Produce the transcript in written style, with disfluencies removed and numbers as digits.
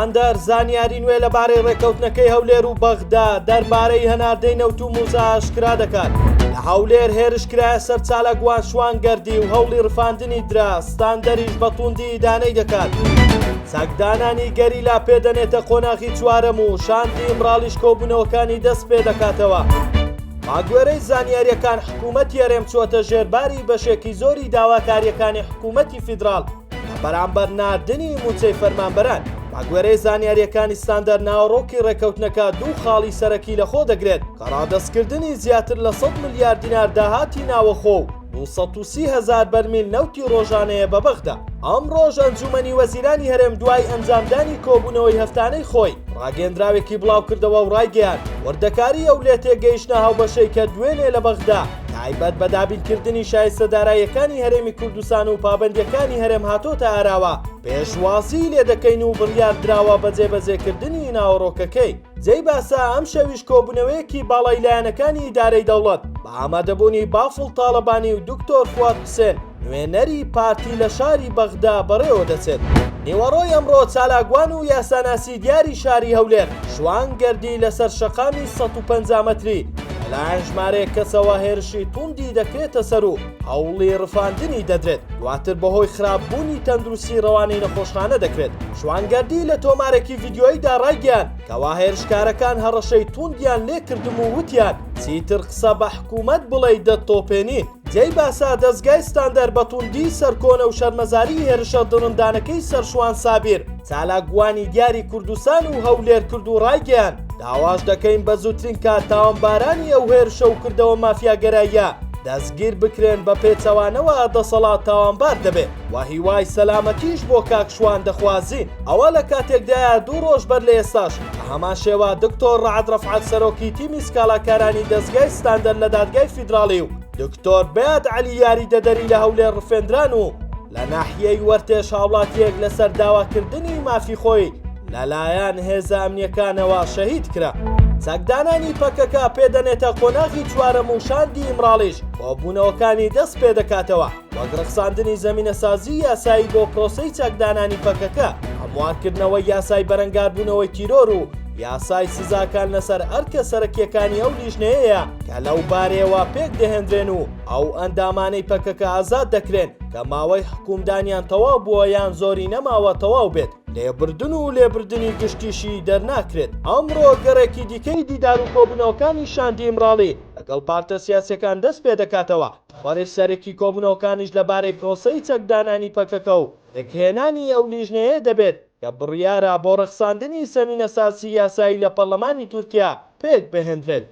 ستاندەر زانیاری نوێ لەبارەی ڕێککەوتنەکەی هەولێر و بەغدا دەربارەی هەناردەی نەوت و موزە ئاشکرا دەکات. لە هەولێر هێرش کرایە سەر چالاکوان شوان گەردی و هەوڵی ڕفاندنی درا، ستاندەریش بە توندی ئیدانەی دەکات. چەکدانانی گەریلا پێدەنێتە قۆناغی چوارەم و شاندی ئیمراڵیش کۆبوونەوەکانی دەست پێدەکاتەوە. بەگوێرەی زانیارییەکان حکوومەتی هەرێم چووەتە ژێر باری بەشێکی زۆری داواکارییەکانی حکوومەتی فیدراڵ لە بەرامبەر ناردنی مووچەی فەرمانبەران. بەگوێرەی زانیارییەکانی ستاندەر ناوەڕۆکی ڕێککەوتنەکە دوو خاڵی سەرەکی لەخۆ دەگرێت کە ڕادەستکردنی زیاتر لە 100 ملیار دینار داهاتی ناوەخۆ و 230 هەزار بەرمیل نەوتی ڕۆژانەیە بە بەغدا. ئەمڕۆش ئەنجوومەنی وەزیرانی هەرێم دوای ئەنجامدانی کۆبوونەوەی هەفتانەی خۆی، ڕاگەیەندراوێکی بڵاوکردەوە و ڕایگەیاند، وردەکاریی ئەو لێتێگەیشتنە هاوبەشەی کە دوێنێ لە بەغدا تایبەت بە دابینکردنی شایستە داراییەکانی هەرێمی کوردستان و پابەندییەکانی هەرێم هاتۆتە ئاراوە، پێشوازیی لێدەکەین و بڕیاردراوە بە جێبەجێکردنی ناوەڕۆکەکەی. جێی باسە ئەمشەویش کۆبوونەوەیەکی باڵای لایەنەکانی ئیدارەی دەوڵەت بە ئامادەبوونی بافڵ تاڵەبانی و دکتۆر فواد حوسێن نوێنەری پارتی لە شاری بەغدا بەڕێوە دەچێت. نیوەڕۆی ئەمڕۆ چالاکوان و یاساناسی دیاری شاری هەولێر شوان گەردی لەسەر شەقامی 150 مەتری لەلایەن ژمارەیەک کەسەوە هێرشی توندی دەکرێتە سەر و هەوڵی ڕفاندنی دەدرێت، دواتر بەهۆی خراپبوونی تەندروستی ڕەوانەی نەخۆشخانە دەکرێت. شوان گەردی لە تۆمارێکی ڤیدیۆییدا ڕایگەیاند کەوا هێرشکارەکان هەڕەشەی توندیان لێکردم و وتیان چیتر قسە بە حکوومەت بڵێی دەتتۆپێنین. جێی باسە دەزگای ستاندەر بە توندی سەرکۆنە و شەرمەزاری هێرشە دڕندانەکەی سەر شوان سابیر، چالاکوانی دیاری کوردستان و هەولێر کرد و ڕایگەیاند، داواش دەکەین بە زووترین کات تاوانبارانی ئەو هێرشە و کردەوە مافیاگەراییە دەستگیر بکرێن بە پێچەوانەوە دەسەڵات تاوانبار دەبێ و هیوای سەلامەتیش بۆ کاک شوان دەخوازین. ئەوە لە کاتێکدایە دوو ڕۆژ بەر لە ئێستاش بە هەمان شێوە دکتۆر ڕەعد ڕەفعەت سەرۆکی تیمی سکاڵاکارانی دەزگای ستاندەر لە دادگای فیدراڵی و دکتۆر بەیاد عەلی یاریدەدەری لە هەولێر ڕفێندران و لە ناحیەی وەرتێش هاوڵاتییەک لەسەر داواکردنی مافی خۆی لەلایەن هێزە ئەمنییەکانەوە شەهید کرا. چەکدانانی پەکەکە پێدەنێتە قۆناغی چوارەم و شاندی ئیمراڵیش کۆبوونەوەکانی دەست پێدەکاتەوە، وەک ڕەخساندنی زەمینەسازی یاسایی بۆ پرۆسەی چەکدانانی پەکەکە، هەموارکردنەوەی یاسای بەرەنگاربوونەوەی تیرۆر و یاسای سزاکان لەسەر ئەرکە سەرەکییەکانی ئەو لیژنەیەیە کە لەو بارەیەوە پێکدەهێندرێن و ئەو ئەندامانەی پەکەکە ئازاد دەکرێن کە ماوەی حکومدانیان تەواو بووە یان زۆری نەماوە تەواو بێت، لێبردن و لێبردنی گشتیشی دەرناکرێت. ئەمڕۆ گەڕێکی دیکەی دیدار و کۆبوونەوەکانی شاندی ئیمراڵی لەگەڵ پارتە سیاسییەکان دەست پێدەکاتەوە، خۆری سەرەکی کۆبوونەوەکانیش لەبارەی پرۆسەی چەکدانانی پەکەکە و پێکهێنانی ئەو لیژنەیە دەبێت کە بڕیارە بۆ ڕەخساندنی زەمینەسازی یاسایی لە پەرلەمانی تورکیا پێکبهێندرێت.